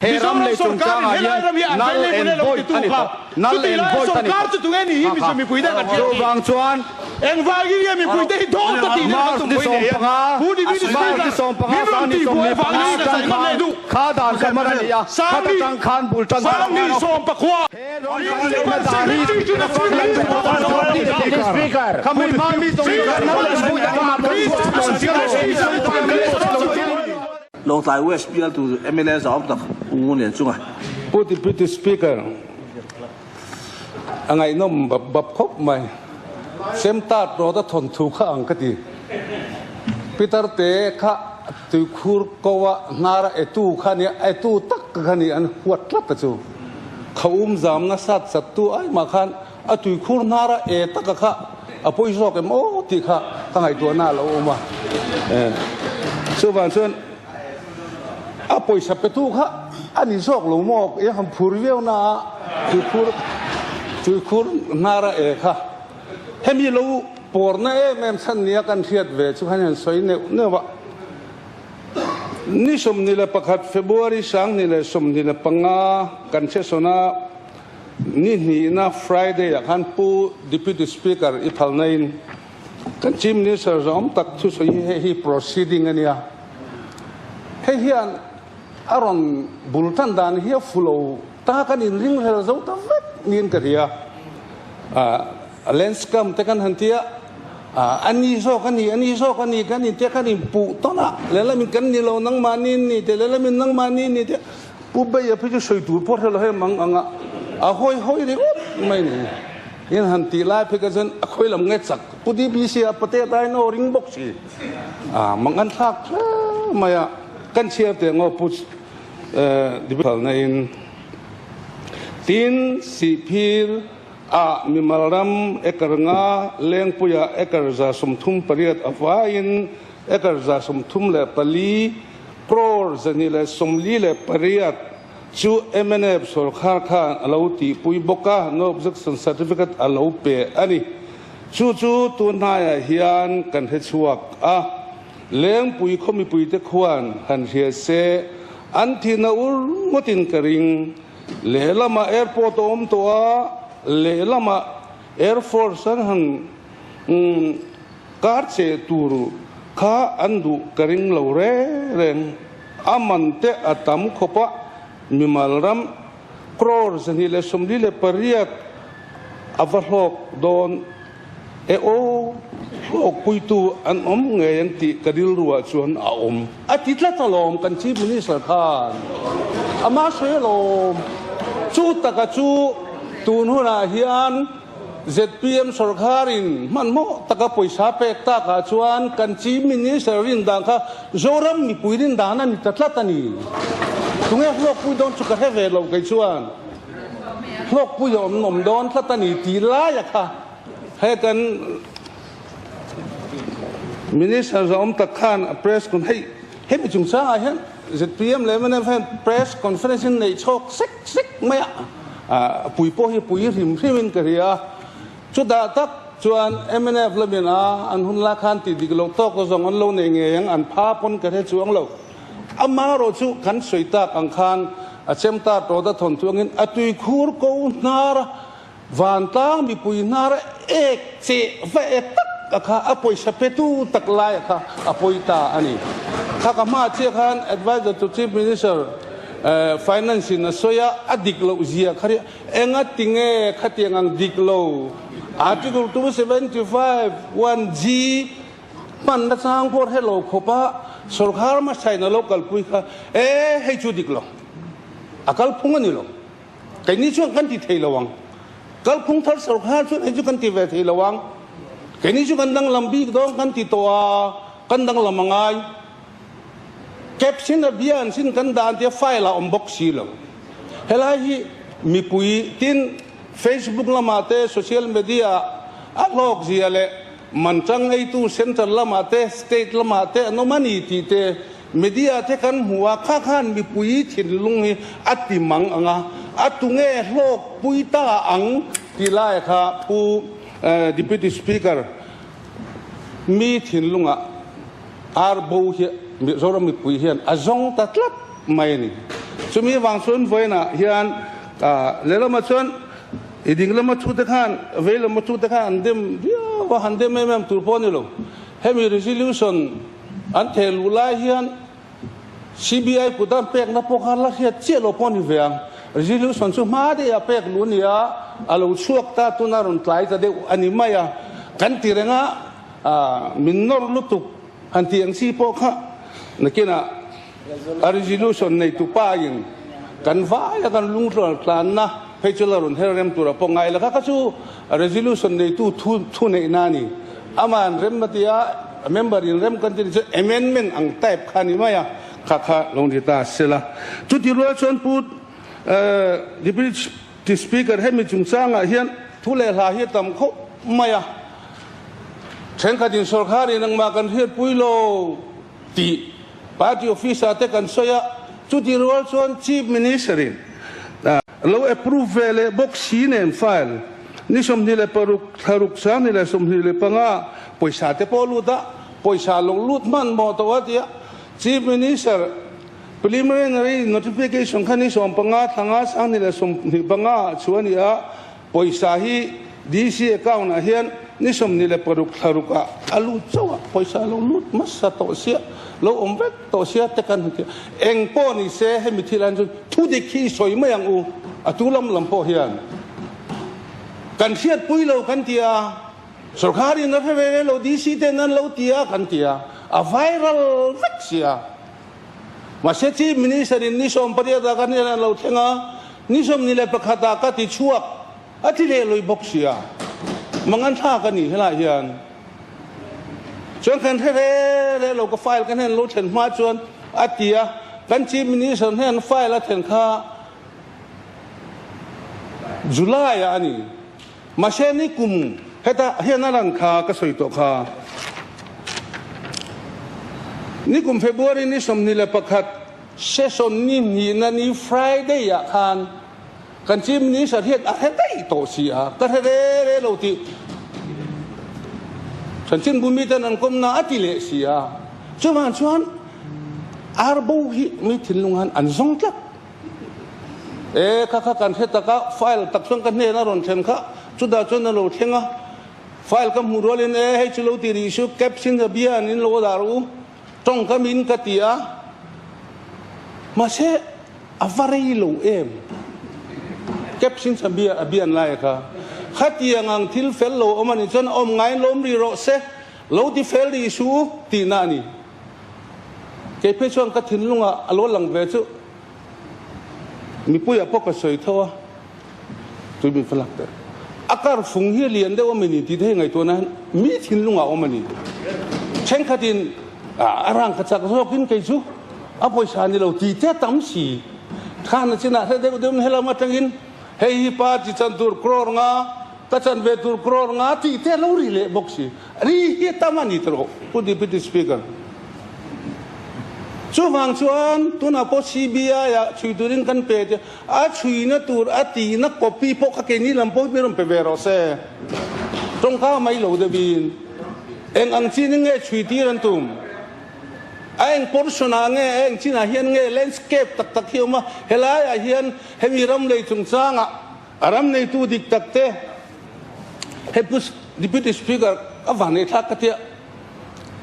He ram Mizoram lei sorkarin chungchangah helai hian ram hi an null vei and leh lo void titu a ni kha tawh. Null chutih and laia void a ni sorkar tawh. chu tunge ni hi Ha Mizo ha. mipui te kan hriat hi. Chuvang chuan Engvangin nge mipuite hi dawt a tih nen kan March ni tumpui nei a? 15, Pu Deputy March ni Speaker, 15, min rawn sang ni tihbuai avangin 25 ka atang sawi ngam khan leh duh. kha dan kha hman a ni a, khata Sangni, tang khan bul tan kha Sangni sawmpakua, He rawn kan Principal lohna dan hi Secretary chu na kan chief lam Minister Speaker. Kha mi hma mi zawng khan null and void a ni. Principal Secretary Lawngtlai West bialtu mla zahawm tak U Ngun Lian chunga. Pu Deputy Speaker, a ngaihnawm bap bap khawp mai. Semtat rawt a thawn thu kha ang ka ti. Peter te kha tuikhur ko a hnar a etu kha nia, etu tak kha ni an huat tlat a chu. Kha um zamna sat sat tu ai mah khan a tuikhur hnar a e taka kha a pawi zawk em aw tih kha ka ngaihtuahna a lo awm a. Chuvang chuan a pawisa petu kha a ni zawk lo maw i han phur viau na a tuikhur tuikhur hnar a e kha hemi lo pawrna em em chhan nia kan hriat ve chu khan han sawi neuh neuh a. Ni 21 February 2025 kan hresawn a. Ni hnihna Friday ah khan Pu Deputy Speaker i phalna in kan Chief Minister zawm tak thusawi hi hei hi proceeding a nia. Hei hian a rawn bul tan dan hi a fu lo ta kan in ringhlel zo ta vek niin ka hria. Lenscam te kan han ti a, a ni zawk a ni, a ni zawk a ni kan in tia kan in puh tawn a, lehlam in kan ni lo nangmahni in ni te, lehlam in nangmahni in ni te. Pu Beia phei chu sawi tur pawh hre lo hei mang ang a, a hawi hawi ringawt mai ni. In han tih lai phei kha chuan a khawi lam nge chak Pu DBC a pate tain aw ring bawk si. A mang an thlak hle mai a, kan chhiar teh ngaw Pu Diphalna in. Tin, Sihphir ah mimal ram acre nga, Lengpuia acre 38 a vaiin acre 34 Crore 148 chu mnf sorkar khan a lo tihpui bawk a, no objection certificate a lo pe a ni. Chu chu tunhnaiah hian kan hre chhuak a, Lengpui khaw mipuite khuan han hria se an thihna ur ngawtin ka ring. Lehlamah airport a awm tawh a, lehlamah Air Force an han Kar che tur kha an duh ka ring lo reng reng. A man te a tam khawp a, mimal ram crore 148 a va hlawk dawn e aw, hlawkpuitu an awm ngei ang tih ka rilruah chuan a awm. A ti tlat alawm kan Chief Minister khan ama sawi alawm. Chu taka chu tun hunah hian. Zpm sorkarin hmanhmawh taka pawisa pek takah chuan kan Chief Minister rindan kha Zoram mipui rindan a ni ta tlat a ni. Tunge hlawkpui dawn chu ka hre ve lo kei chuan hlawkpui a awm awm dawn tlat a ni tih laia kha he kan Minister zawm tak khan a press con hei hemi chungchangah hian zpm leh mnf hian press conference in neih chhawk sek sek mai a. A pui pawh hi pui hrim hrimin ka hria a, chutah tak chuan mnf lamin a an hun lai khan tih dik loh tawk zawng an lo nei ngei ang, an pha pawn ka hre chuang lo. Amaherawh chu kan sawi tak ang khan a chem ta tawt a thawn chuangin a tuikhur ko hnar a, vantlang mipui hnar a ek cheh va e tak a kha a pawisa petu tak lai a kha a pawi ta a ni. Kha ka hma chiah khan Adviser to Chief Minister Finance in a sawi a, a dik loh zia kha ria. Enga tinge khatiang ang dik lo? Article 275, 1G hman na chang pawh hre lo khawp a sorkar hmasa in a lo kalpui kha e hei chu dik lo. A kalphung a ni lo. Keini chuan kan ti thei lo ang. Kalphung thar sorkar chuan hei chu kan ti ve thei lo ang. Keini chu kan danglam bik dawn kan ti tawh a, kan danglam a ngai. Caption a bia an sin kan dan tia file a awm bawk si lo. Helai hi mipui tin Facebook lamah te social media a hlawk zia leh manchang eitu central lamah te state lamah te an awm a ni tih te media te kan hmu a, kha khan mipui thinlung hi a ti mang ang a, a tunge hlawk pui ta ang tih lai kha Pu Deputy Speaker mi thinlungah Ar bo hi Mizoram mipui hian a zawng ta tlat mai a ni. Chumi avang chuan vawiinah hian lehlamah chuan i ding lama thute khan vei lama thute khan an dem viau a, han dem em em tur pawh a ni lo. Hemi resolution an theh luh lai hian CBI kut an pekna pawh kha la hriat chiah lo pawh a ni ve ang. Resolution chu hma daih a pek luh a ni a, a lo chhuak ta tuna rawn tlai ta deuh a ni mai a. Kan ti reng a, min nawr lutuk han tih ang chi pawh kha nakinah a resolution neitu pa in kan vai a kan lungtluan tlanna phei chu la rawn her rem tur a pawh ngai lo kha kha chu resolution neitu thu thu neihna a ni. Aman rem a ti a, member in rem kan ti ni chu amendment ang type kha a ni mai a, kha kha lo ni ta se la. Chuti rual chuan Pu Deputy Speaker hemi chungchangah hian thu leh hla hi a tam khawp mai a, thenkhatin sorkharin engmah kan hriatpui lo tih party officer te kan sawi a, chuti rual chuan Chief Minister in Lo approve ve leh bawk si nen file ni 26 thlaruk 2025 pawisa te pawh lut a, pawisa lo lut hman maw tawh a tia Chief Minister preliminary notification kha ni 15 thlanga 2025 ah chu a ni a, pawisa hi DC account ah hian ni 26 thlaruk ah a lut chauh a, pawisa lo lut hmasa tawh sia lo awm vek. Tawh sia te kan han ti a, eng pawh ni se hemi thil ah hian chuan thu dik hi i sawi mai ang u, a tu lam lam pawh hian kan hriat pui lo kan ti a, sorkar in a hre ve ve lo DC ten an lo ti a kan ti a, a viral vek sia. Mahse Chief Minister in ni 18 ah kan hian an lo thleng a, ni 21 ah ka ti chhuak a ti leh lui bawk sia, mangan thlak a ni helai hian. Chuan kan hre re re lo ka file ka hnen lo thlen hma chuan a ti a, kan Chief Minister hnen file a thlen kha July ah a ni. Mahse ni kum heta hian a lan kha ka sawi tawh kha. Ni kum February ni 21 session ni hnihna ni Friday ah khan Kan Chief Minister hian a hre daih tawh si a, ka hre re re lo tih Chanchin Bumi ten an kawmna a ti leh si a. Chuvang chuan ar bo hi mi thinlung han an zawng tlat. E kha kha kan hre tak a, file tak chuan ka hnen a rawn thlen kha, chutah chuan a lo thleng a, file ka hmuh rualin e hei chu lo ti rih su, caption a bia an in lo dar u, tawngkam in ka ti a, mahse A va rei lo em? Caption sa bia a bian lai kha. Khatiang ang thil fel lo awm a nih chuan awm ngaiin lo awm rih rawh se, lo ti fel rih su u tihna a ni. Kei phei chuan ka thinlungah a lo lang ve chu mipuiah pawh ka sawi tho a, tui min falak teh. A kar fung hi a lian deuh a mi ni tih te hi ngaihtuahna hian mi thinlungah a awm a ni. Thenkhatin a rang ka chak zawkin kei chu A pawisa ni lo ti te tam si. Khan a chinah hre deuh deuhin helam atangin hei hi party chan tur crore nga, ka chan ve tur crore nga tih te lo ri leh bawk si. Ri hi a tam a ni tawh Pu Deputy Speaker. Chuvang chuan tunah pawh CBI ah chhui turin kan pe te a chhuina tur a tihna copy pawh kha keini lam pawh hi min rawn pe ve rawh se. Tawngka mai lo deuhin eng ang chin in nge chhui tir an tum? A eng portion ah nge, a eng chin ah hian nge landscape tak tak hi a awm a, helai ah hian hemi ram lei chungchang ah a ram neitu dik tak te he Pu Deputy Speaker a van nei thlak ka tia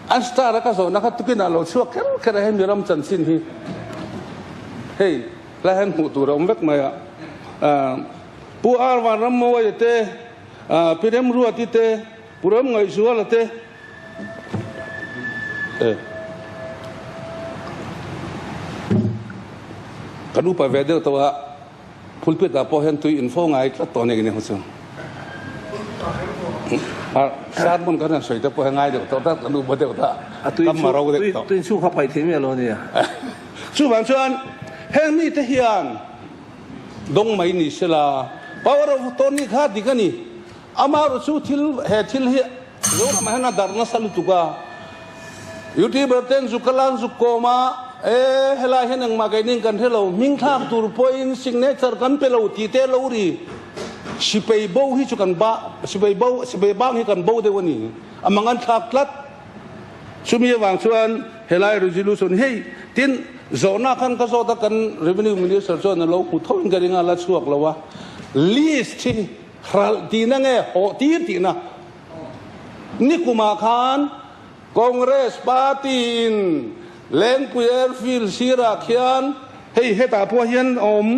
an star a ka zawhna kha tukin ah lo chhuak kher kher a hemi ram chanchin hi hei lai hian hmuh tur a awm vek mai a. Pu R Vanrammawia te, Pi Remruati te, Pu Ramngaihzuala te, Kan upa ve deuh tawh a, pulpit ah pawh hian tui info ngai tlat tawh nek nia chu. Sermon kan han sawi te pawh hi ngai deuh tawh ta, kan upa deuh ta, kan maro deuh tawh. Tui chhung kha paih thei miah lo ania. Chuvang chuan heng mite hian dawng mai ni sela, power of attorney kha dik a ni. Amaherawh chu thil he thil hi Zoramah hian a darh nasa lutuk a, Youtuber ten zuk a lan zuk kawm a, e helai hian engmah keini kan hre lo, hming thlak tur pawhin signature kan pe lo tih te lo ri. Sipei bo hi chu kan ba, sipei bo, sipei bang hi kan bo deuh a ni, a mang an thlak tlat. Chumi avang chuan helai resolution hei tin. Zawhna khan ka zawt a, kan Revenue Minister chuan a lo hmu tho in ka ring a, la chhuak lo a. List hi hralh tihna nge hawh tir tihna? Nikumah khan Congress Party in Lengpui Airfield sirah khian hei hetah pawh hian a awm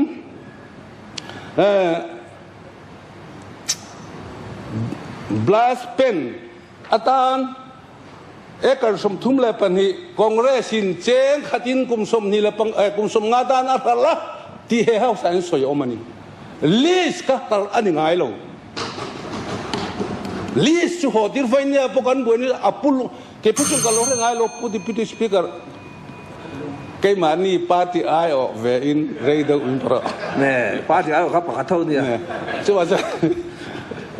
Blast pen atan acre 32 Congress in cheng khatin kum sawmhnih leh pang kum sawmnga tan a hralh a tih he house ah hian sawi a awm a ni. List kha hralh a ni ngai lo. List chu haw tir vain nia pawh kan buai ni a pul ke phu chung ka lo hre ngai lo Pu Deputy Speaker keimahni party ai awh ve in rei deuh in rawh. Ne party ai awh kha pakhat tho nia. Chuvang chuan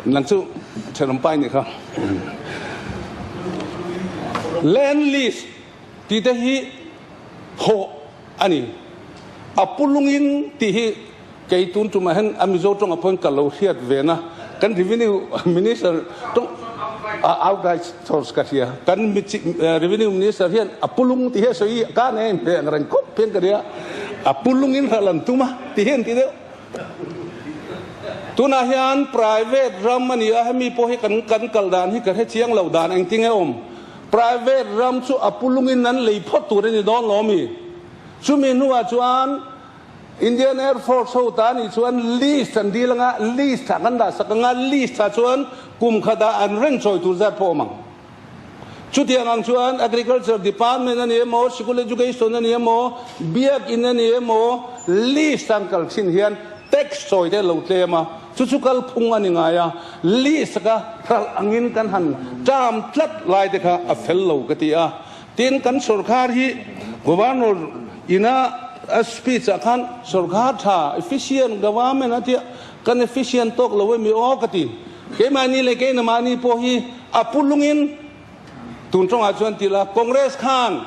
nang chu thenawm pai nih kha. Land list tih te hi hawh a ni. A pulungin tih hi Kei tun tumah hian a Mizo tawngah pawhin ka lo hriat ve na, kan Revenue Minister tawng outright source ka hria, kan Revenue Minister hian a pulung ti hi a sawi ka nei hmeh ang reng khawp hian ka ria, a pulungin hral an tum a ti hian ti deuh. Tunah hian private ram a ni a, hemi pawh hi kan kan kal dan hi ka hre chiang lo dan engtinge awm. Private ram chu a pulungin an lei phawt tur a ni dawn lo mi? Chumi hnuah chuan Indian Air Force ho ta nih chuan list an dil anga, list ah kan dah sak anga, list ah chuan kum khat ah an reng chawi tur zat pawh awm ang. Chutiang ang chuan Agriculture Department a ni emaw, Sikul Education a ni emaw, Biak In a ni emaw, list an kal thin hian tax chawi te lo tlem a, chu chu kalphung a ni ngai a, list kha hralh angin kan han term tlat lai te kha a fel lo ka ti a. Tin, kan sorkar hi Governor ina a speech ah khan sorkar tha, efficient government a tia, kan efficient tawk lo emi aw ka ti. Keimahni leh keinamahni pawh hi a pu lungin tun tawngah chuan ti la, Congress khan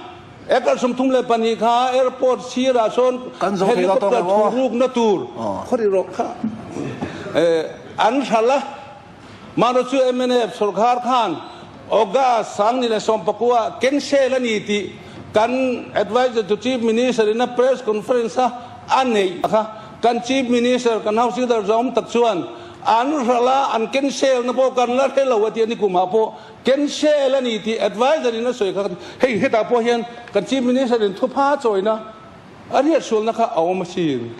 acre 32 kha airport sirah sawn helicopter thurukna tur khawri rawh kha an hralh a. Mahna chu mnf sorkar khan August 2019 cancel a ni tih kan Adviser to Chief Minister in a press conference a a neih kha kan Chief Minister kan House Leader zawm tak chuan an hralh a an cancel na pawh kan la hre lo a ti a ni kumah pawh cancel a ni tih Adviser in a sawi kha hei hetah pawh hian kan Chief Minister in thupha chawina A riahsualna kha a awm asin.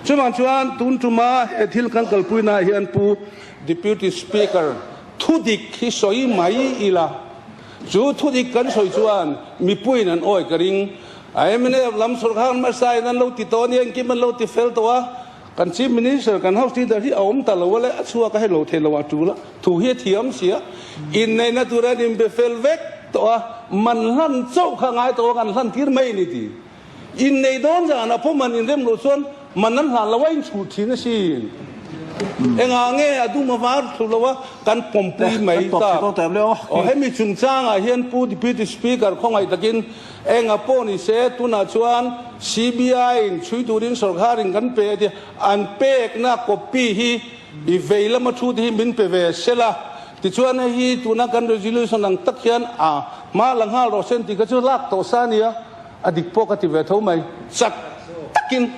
Chuvang chuan tun tuma he thil kan kalpuinaah hian Pu Deputy Speaker thudik hi sawi mai ila, chu thudik kan sawi chuan mipuiin an awi ka ring. Mnf lam sorkar hmasa in an lo ti tawh a nia, engkim an lo ti fel tawh a, kan Chief Minister, kan House Leader hi a awm ta lo a le, a chhuak a hei lo thei lo a tul a, thu hi a thiam sia, inneihna tura an inbe fel vek tawh a, man hlan chauh kha ngai tawh a kan hlan tir mai a ni ti. Inneih dawn zanah pawh man inrem loh chuan man an hlan lo a inchhuh thin asin. Engah nge a dum a var thlu lo a kan pawmpui mai tak. Aw hemi chungchangah hian Pu Deputy Speaker khawngaih takin Enga pawh ni se, tunah chuan CBI in chhui turin sorkarin kan pe a ti. An pekna copy hi i vei lama thu te hi min pe ve sela. Tichuan hei hi tuna kan resolution ang tak hian a hma la nghal rawh se an tih kha chu lak tawh sa a nia, a dik pawh ka ti ve tho mai. Chak takin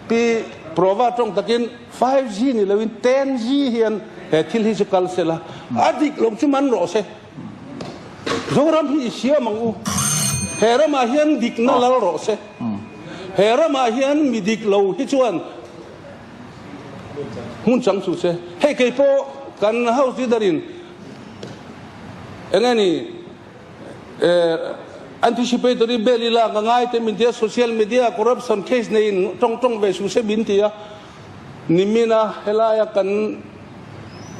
Pi Prova tawng takin 5G ni loin 10G hian he thil hi chu kal sela, a dik lo chu man rawh se. Zoram hi i siam ang u. He ramah hian dikna lal rawh se. He ramah hian mi dik lo hi chuan hmun chang suh se. Hei kei pawh kan House Leader in eng nge ni anticipatory bail i lak a ngai te min ti a, social media corruption case neiin tawng tawng ve suh se min ti a. Nimina helaia kan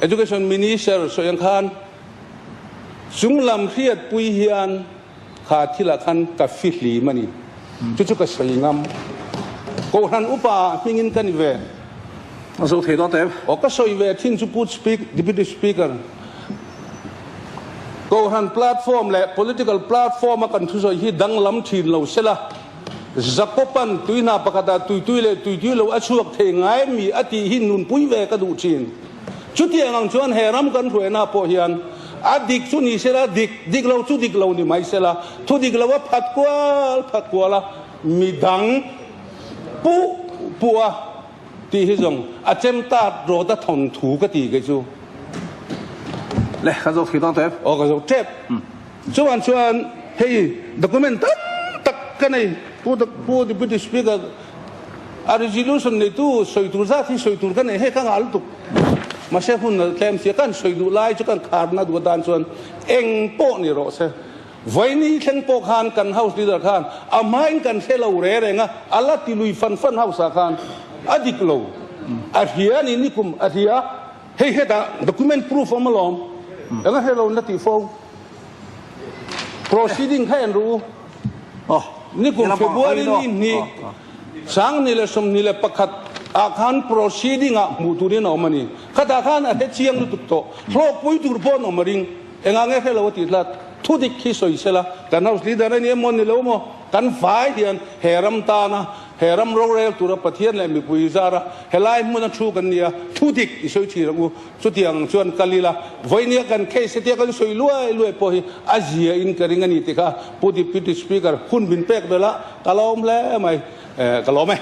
Education Minister sawi ang khan Chung lam hriatpui hian kha thilah khan ka fihlim a ni. Chu chu ka sawi ngam. Kohhran upa hmingin ka ni ve. A zo thei dawn tep. Aw ka sawi ve thin chu Pu Deputy Speaker, Kohhran platform leh political platform a kan thusawi hi danglam thin lo sela, Jakoban tui hna pakhatah tuitui leh tuitui lo a chhuak thei ngai mi a tih hi nunpui ve ka duh thin. Chutiang ang chuan he ram kan hruaina pawh hian A dik chu ni sela dik, dik lo chu dik lo ni mai sela, thu dik lo a phat kual phat kual a, midang pu pu a tih hi zawng a chem tat rawt a thawn thu ka ti kei chu. Le, ka zawk thei dawn tep. Aw ka zawk tep. Chuan chuan hei document tam tak ka nei Pu Pu Deputy Speaker a resolution neitu sawi tur zat hi sawi tur ka nei hei ka nghah lutuk. Mahse hun a tlem sia kan sawi duh lai chu kan kharna duh atan chuan eng pawh ni rawh se. Vaini thleng pawh khan kan House Leader khan a hmain kan hre lo re reng a, a la ti lui fan fan House ah khan a dik lo. A hria ni nikum a hria hei hetah document proof awm alawm eng a hre lo na tih fo. Proceeding kha en ru. Nikum February ni hnih 2021 ah khan proceeding ah hmuh turin a awm a ni. Khatah khan a hre chiang lutuk tawh. Hlawkpui tur pawh an awm a ring. Engah nge hre lo a tih tlat. Thudik khi sawi sela kan House Leader a ni emaw ni lo maw? Kan vai hian he ram tana he ram rorel tura Pathian leh mipui zara helai hmuna thu kan ni a, thudik i sawi thin ang u. Chutiang chuan kal ila, vawinia kan case hetia kan sawi luai luai pawh hi a zia in ka ring a ni ti kha Pu Deputy Speaker hun min pek belh a, ka lawm hle mai, ka lawm e.